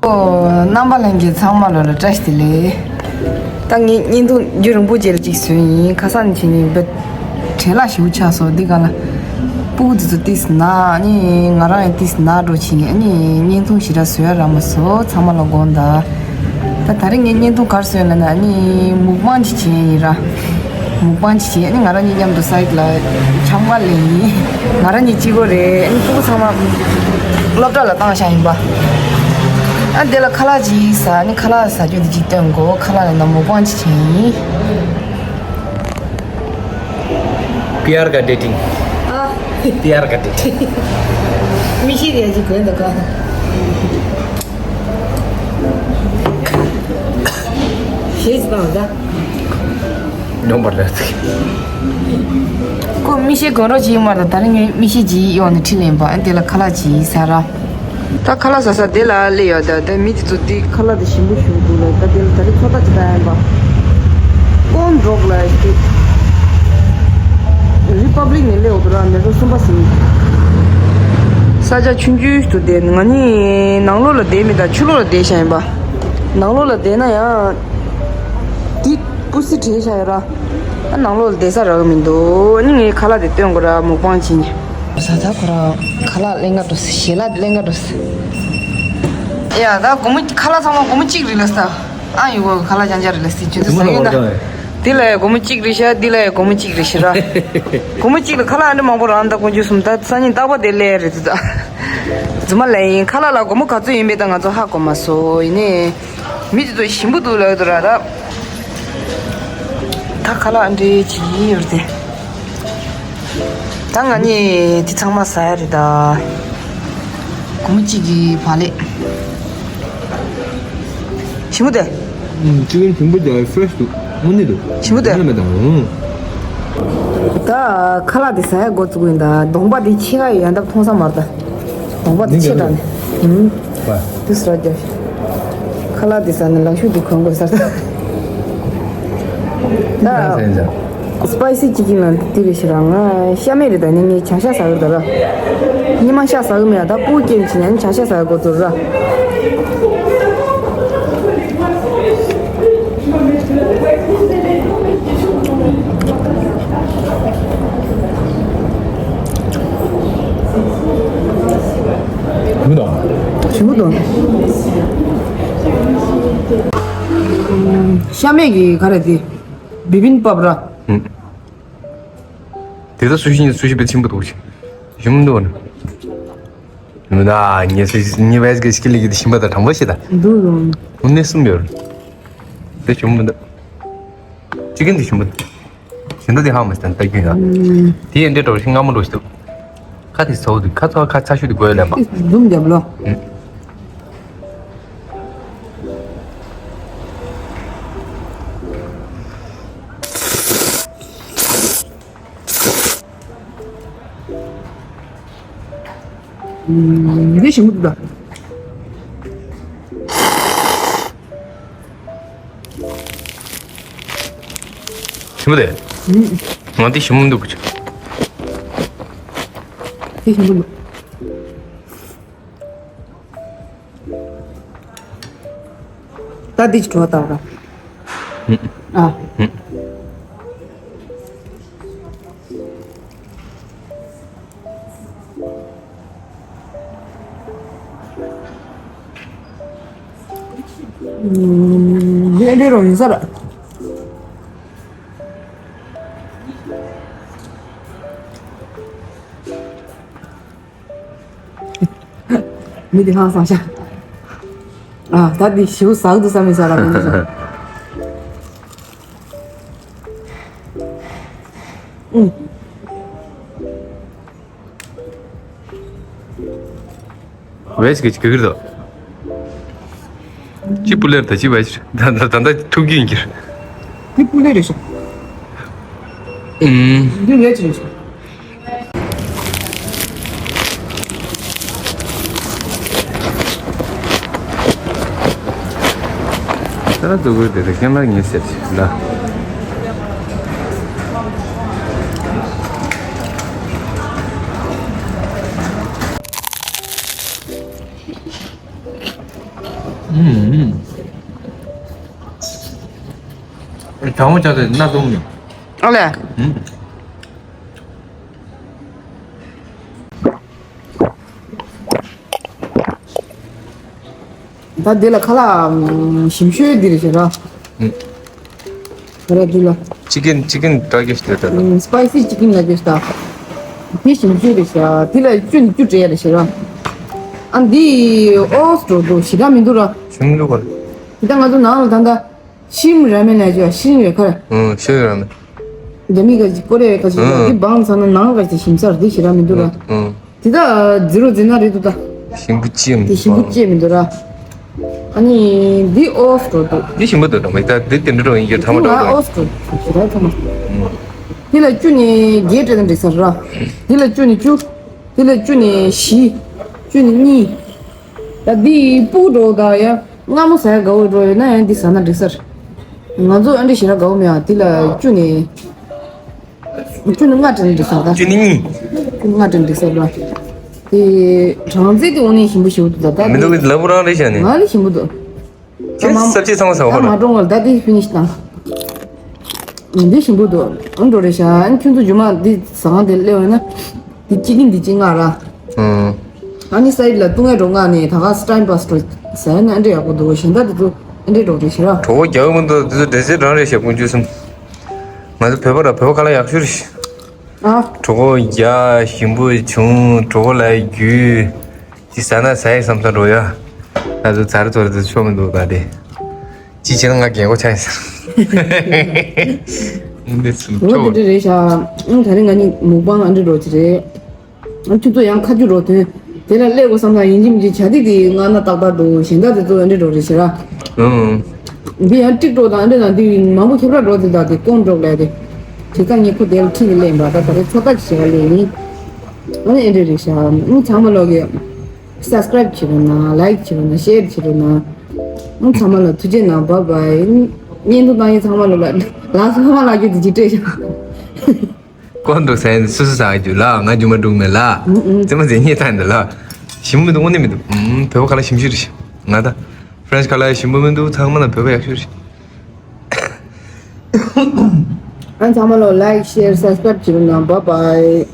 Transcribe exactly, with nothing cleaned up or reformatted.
ཨོ། རྣམ་པ་ལྷན་རྒྱས་ཚང་མ་ལོ་ལ་བཀྲ་ཤིས་བདེ་ལེགས། ད་ངས་བརྙན་ཐུང་རྒྱུན་རིང་པོ་རྗེས་ལ་ཅིག་བཟོས་ཡིན། ཁ་སང་ནས་བྱས་ནས་བྲེལ་བ་ཞེ་པོ་ཆགས་སོང་། འདི་ག་ལ་སྤུ་གུ་དེ་ཚོ་ཏིས་ན་ཨ་ནི་ང་རང་ཡང་ཏིས་ན་འགྲོ་བྱས་ནས་ཨ་ནི་བརྙན་ཐུང་ཞེ་དྲག་བཟོ་ཡ་རག་མ་སོང་། ཚང་མ་ལ་དགོངས་དག། ད་ད་རེས་ངས་བརྙན་ཐུང་ག་རེ་བཟོས་ཡིན་ལབ་ན་ཨ་ནི་མུག་པང་ཅིག་བྱས་ཡིན་ར། མུག་པང་ཅིག་བྱས། ཨ་ནི་ང་རང་གཉིས་མཉམ་དུ་སའིཌ་ལ་ཆང་པ་ལེན་ཡིན། ང་རང་གཉིས་གཅིག་པོ་རེད། ཨ་ནི་སྤུ་གུ་ཚང་མ་སློབ་གྲྭ་ལ་བཏང་བཞག་ཡིན་པ། ཨ་དེ་ལ་ཁ་ལག་ཅིག་ཟ། ཨ་ནི་ཁ་ལག་ཟ་རྒྱུ་དེ་ཅིག་སྟོན་དགོས། ཁ་ལག་ལ་ན་མུག་པང་ཅིག་བྱས་ཡིན། प्यार का डेटिंग। हाँ। प्यार का डेटिंग। མི་ཤེས་རེད་ཅིག་གོན་འདུག་ག་ཤེས་སོང་ད། ནོམ་པར་ལས། ཁོ་མི་ཤེས་གོན་རོགས་བྱེད་མ་རེད། ད་རིང་ངས་མི་ཤེས་ཀྱི་ཡོང་ནས་ཁྲིད་ལེན་པ། ཨ་དེ་ལ་ཁ་ལག་ཅིག་ཟ་ར། ད་ཁ་ལག་ཟ་ས་དེ་ལ་སླེབས་ཡོད། ད་ད་མི་དེ་ཚོ་དེ་ཁ་ལག་དེ་ཞིམ་པོ་ཞིམ་པོ་འདུག་ལ། ད་དེ་ལ་ད་རིང་ཚོད་ལྟ་ཅིག་བཏང་ཡིན་པ། ཀོན་རོག་ལ་ཞིག་རི་པབ་ལིག་ནས་སླེབས་འོ་དོ་ར། མེ་ཊོ་གསུམ་པ་ཟིན། ས་ཆ་ཆུང་ཆུང་ཞིག་ཏུ་བསྡད། ང་གཉིས་ནང་ལོགས་ལ་བསྡད་མི་དང་ཕྱི་ལོགས་ལ་བསྡད་བཞག་ཡིན་པ། ནང་ལོགས་ལ་བསྡད་ན་ཡང་དེ་པུ་སི་བྲིས་བཞག་ཡོད་ར། ཨ་ནང་ལོགས་ལ་བསྡད་ས་རག་གི་མི་འདུག་ཨ་ནི་ངས་ཁ་ལག་དེ་སྟོན་དགོས་ར། མུག་པང་བྱེད་ནས། ས་ད་ཁོ་རང་ཁ་ལག་ལེན་ག་འགྲོ། ཞལ་ལག་ལེན་ག་འགྲོ། ཡ་ད་སྒོར་མོ་ཁ་ལག་ཚང་མ་སྒོར་མོ་གཅིག་རེད་ལ་ས། ཨ་ཡོ་ཁ་ལག་རྐྱང་རྐྱང་རེད་ལ་སི་ཇུ་ཏུ་ཟ་ཡོད་ན། འདི་ལ་ཡ་སྒོར་མོ་གཅིག་རེད་ཤག་འདི་ལ་ཡ་སྒོར་མོ་གཅིག་རེད་ཤག་ར། སྒོར་མོ་གཅིག་ལ་ཁ་ལག་འདྲ་མང་པོ་རག་འདུག་དཀོན་མཆོག་གསུམ། ད་སང་ཉིན་རྟག་པར་དེ་སླེབས་རེད་འདུག་ད། རྫུན་མ་ལབ་ཡིན། ཁ་ལག་ལ་སྒོར་མོ་ག་ཚོད་ཡིན་པས་ད་ང་ཚོ་ཧ་གོ་མ་སོང་། ཡིན་ནའི་མི་དེ་ཚོ་ཞིམ་པོ་འདུག་ལབ་འདུག་ར་ར། ད་ཁ་ལག་འདྲ་ཅིག་ཡོད་རེད་དེ། ད་ང་གཉིས་དེ་ཚང་མ་ཟ་ཡ་རེད་ད། སྒོར་མོ་གཅིག་གི་བག་ལེབ། ཞིམ་པོ་དེ། ཨུམ། ཅི་ཀན་ཞིམ་པོ་དེ། ཕེ་རེཤ་འདུག་དངོས་གནས་འདུག་ཞིམ་པོ་དེ། ཡང་མེད་དང་། ཨུམ། ད་ཁ་ལག་དེ་ཟ་ཡ་འགོ་བཙུགས་ཡིན་ད། གདོང་པ་དེ་ཕྱེད་ཀ་ཡང་ཡོད་འདབ་མཐོང་ས་མ་རེད་ད། གདོང་པ་དེ་ཕྱེད་དྲགས་ནས། ཨུམ། དུས་ར་རྒྱབ། ཁ་ལག་དེ་ཟ་ནས་ལག་ཤུབས་དེ་གོན་དགོས་ས་རེད་ད། ད་སི་པའི་སི་ཅི་ཀིན་ལ་དེ་རེད་ཤི་ར། ང་ཤ་མེད་རེད་ད། ནི་ངས་བྱ་ཤ་ཟ་གི་ད་ར། ཉི་མ་ཤ་ཟ་གི་མེད་ད། སྤུ་རྐྱེན་བྱས་ནས་བྱ་ཤ་ཟ་གི་འགོ་ཚུགས་ར། མི་དང་། ཞིམ་པོ་འདུག་ཤ་མེད་ཀྱི་ག་རེ་དེ། བི་བིན་པབ་ར། ཨུམ། དེ་ད་སུ་ཤི་ནི་སུ་ཤི་བེད་ཆེན་པོ་འདུག་ཞིམ་འདུག་ན། མི་ད་ཉེ་སི་ཉེ་བེད་གི་སྐྱིད་ལི་གི་ཞིམ་པ་ད་དྲང་པོ་ཞིག་ད། འདུག་ཡོང་། འུ་ནས་གསུམ་ཡོད། དེ་ཞིམ་མི་འདུག་ཅི་གིན་དེ་ཞིམ་པོ་འདུག་ཞིམ་འདུག་དེ་ཧ་མ་སྟན་ད་རྒྱུ་ཡ། དེ་ཡན་དེ་གྲོགས་ཤིང་སྔ་མོ་འགྲོ་ཞིག་འདུག་ཁ་དེ་ཚོ་དེ་ཁ་ཚོ་ཁ་ཚ་ཤུ་དེ་གོས་ལེན་པ། འཛུམ་རྒྱབ་ལོ། འདི་ཞིམ་པོ་འདུག་ད། ཞིམ་པོ་དེ། ང་འདི་ཞིམ་པོ་འདུག་གི། འདི་ཞིམ་པོ་འདུག་ད་འདི་ཅི་བྲོ་བཏང་ར། ཨ། འདི་འདྲ་རོ་ཡིན་ས་ར། མི་དེ་ཧང་སང་ཤ། ཨ། ད་འདི་ཞིའུ་ཟག་འདུག་བསམ་མི་ཟ་ར་མི་འདུག་ཟ། ཨུ། ཝེ་ཅི་གི་ཅི་གི་གི་རེད་དོ། ཅི་པུ་ལེར་ད་ཅི་ཝེ་ཅི་ད་ད་ད་ད་ཐུག་གི་ཡིན་གྱི་རེད། འདི་པུ་ལེར་རེད་ཤག་ཨུམ། འདི་ཝེ་ཅི་རེད་ཤག་ད་ར་འདུག་གི་དེ་རེད། རྐྱང་ལག་ཉེ་ཟེར་ལ། ཨུམ། གྲང་མོ་ཆགས་ཏེ་སྣ་ཟུམ་ནས། ཨ་ལས། ཨུམ། ད་འདི་ལ་ཁ་ལག་ཞིམ་ཤོས་འདི་རེད་ཤག་ར། ཨུམ། ཁ་ལག་འདི་ལ། ཅི་ཀིན་ཅི་ཀིན་ཀྲ་ཀེ་ཤི་དེ་ད། ཨུམ། སི་པའི་སི་ཅི་ཀིན་ལ་ཀེ་ཤི་ད། དེ་ཞིམ་ཤོས་རེད་ཤག། དེ་ལ་བཅུ་ནས་བཅུ་སྤྲད་ཡ་རེད་ཤག་ར། ཨ་འདི་ཨོ་སི་འགྲོ་འདུག་ཞེ་དྲག་མི་འདུག་ར། ཞིམ་འདུག་ག། ད་ང་ཚོ་ནང་ལ་ད་ལྟ། ཤིམ་ར་མེན་ལ་ཅོ་ཤིམ་རེ་ཁར། ཨུ་ཤིམ་ར་མེན། རྒྱ་མི་ག་ཅིག་ཀོ་རེ་ག་ཅིག་ཨུ། འདི་བང་ཚང་ན་ནང་ག་ཅིག་ཞིམ་སར་འདི་ཞེ་དྲག་མི་འདུག་ར། ཨུ། དེ་ད་ཛི་རོ་ཛི་ན་རེད་འདུག་ད། ཞིམ་པོ་ཅི་ཡང་མི་འདུག་དེ་ཞིམ་པོ་ཅི་ཡང་མི་འདུག་ར། ཨ་ནི་འདི་ཨོ་སི་འགྲོ་འདུག་འདི་ཞིམ་པོ་འདུག་ད་མི་ད་འདི་དེ་འདྲ་འགྲོ་ཡིན་གྱི་ཐ་མ་འགྲོ་འདུག་ཨོ་སི་འགྲོ་ཞེ་དྲག་ཐ་མ། ཨུ། དེ་ལ་བཅུ་ནས་བརྒྱད་སྤྲད་ན་འགྲིག་ས་ར། དེ་ལ་བཅུ་ནས་བཅུ། དེ་ལ་བཅུ་ནས་བཞི། བཅུ་ནས་གཉིས། ད་འདི་སྤུ་གུ་འགྲོ་ད་ཡ། མངར་མོ་ཟ་ཡ་དགའ་བོ་འགྲོ་ཡོད་ན་ཡང་འདི་ཟ་ན་འགྲིག་ས་རེད། ང་ཚོ་ཨ་འདྲ་ཞེ་དྲག་དགའ་བོ་མེད་ཨ། འདི་ལ་བཅུ་ནས། བཅུ་ནས་ལྔ་སྤྲད་ན་འགྲིག་ས་ད། བཅུ་ནས་གཉིས། བཅུ་ནས་ལྔ་སྤྲད་ན་འགྲིག་ས་རེད། དེ་གྲང་རྩལ་དེ་དངོས་གནས་ཞིམ་པོ་ཞེ་པོ་འདུག་ད་ད་མི་འདུག་དེ་གི་ལ་བུ་རང་རེད་བྱ་ནས། ང་ལ་ཞིམ་པོ་འདུག་ཁྱེད་ད་མ་སབ་ཅིག་ཚང་མ་ཟ་ད་བ་མ་ལ། འགྲོ་ངོ་ད་དེ་ཕི་ནིཤ་དང་། འདི་ཞིམ་པོ་འདུག་ཨ་འགྲོ་རེད་ཤག་ཨ་ཁྱོད་ཚོ་རྒྱུ་མ་འདི་ཟ་ཁང་དེ་སླེབས་ཡོད་ན། འདི་གཅིག་གིན་འདི་གཅིག་མངགས་ར། ཨུམ། ཨ་ནི་སའིད་ལ་བཏུང་ཡ་འགྲོ་མངགས་ནས་ད་ག་སི་ཊའིམ་པཱ་སི་འགྲོ་ཟ་ཡ་ན་ཨ་འདྲ་ཡག་པོ་འདུག་གཞན་དག་དེ་ཚོ་ཨ་འདྲ་འགྲོ་རེད་ཤག་ར། གྲོད་ཁོག་རྒྱག་གི་མི་འདུག་དེ་ཚོ་འདྲ་ཚད་རང་རེད་ཤག་དཀོན་མཆོག་གསུམ། ང་ཚོ་བོད་པ་ར་བོད་པ་ཁ་ལག་ཡག་ཤོས་རེད་ཤག་ཨ། གྲོད་ཁོག་རྒྱག་ཞིམ་པོ་བྱུང་གྲོད་ཁོག་ལ་རྒྱུས། ཅི་ཟ་ན་ཟ་ཡི་བསམ་ས་འགྲོ་ཡ། ང་ཚོ་ཛ་ར་ཚོ་ར་དེ་ཆོ་མི་འདུག་ག་དེ། ཅི་བྱས་ན་ང་རྒན་གོག་ཆགས་ཡིན་ས། འདི་ཚོ་འོ་ཆོ། དེ་འདྲ་རེད་ཤག་ཨང་ད་རེས་ང་གཉིས་མུག་པང་ཨ་འདྲ་འགྲོ་གི་རེད། ཨང་ཁྱོད་ཚོ་ཡང་ཁ་རྒྱུ་འགྲོ་དོན། དེ་ལ་སླེབས་དགོས་བསམ་ན་ཡིན་གཅིག་མིན་གཅིག་བྱ་དེ་དེ་ང་ན་ཏག་ཏག་འདུག་གཞན་དག་དེ་ཚོ་ཨ་འདྲ་འགྲོ་རེད་ཤག་ར། ཨང་། འདི་ཡང་ཀྲིག་འགྲོ་དང་ཨ་འདྲ་དང་དེ་མང་པོ་ཁྱབ་ར་འགྲོ་དེ་དག་དེ་ཀོང་འགྲོ་ལས་དེ། དེ་ད་ངས་ཁོ་དེ་ལ་ཁྲིད་ནས་སླེབས་པ་ད་ད་རེས་ཚོད་ལྟ་ཞིག་བྱེད་པ་ལས་ཡིན། ཨ་ནི་ཨེ་འདྲ་རེད་ཤག་ཨང་ཚང་མ་ལོག་གི། སབ་སི་ཀ་རའིབ་བྱེད་རོགས་གནང་། ལའིག་བྱེད་རོགས་གནང་། ཤེར་བྱེད་རོགས་གནང་། ཨང་ཚང་མ་ལ་ཐུགས་རྗེ་གནང་། བཱའི་བཱའི། བརྙན་ཐུང་བཏང་ཡིན་ཚང་མ་ལ་ལ་ལགས་སོ་ཚང་མ་ལ་རྒྱུ་དེ་ཅི་སྤྲད་ཤག་ཀོན་འདུག་ཟེར་ནས་སུ་སུ་ཟ་རྒྱུ་ལ་ང་རྒྱུ་མ་འགྲུག་མེད་ལ། ཨང་ཨང་། ཙེ་མ་ཟེར་ཉེ་ཐང་འདི་ལ། ཞིམ་མི་འདུག་དངོས་གནས་མི་འདུག་ཨང་བོད་པ་ཁ་ལ་ཞིམ་ཤོས་རེད་ཤག་ང་ད། ཕ་རན་སི་ཁ་ལ་ཞིམ་པོ་མི་འདུག་ཚང་མ་ལ་བོད་པ་ཡག་ཤོས་རེད། ཨང་ཚང་མ་ལ་ལའིག་ཤེར་སབ་སི་ཀ་རའིབ་བྱེད་རོགས་གནང་། བཱའི་བཱའི།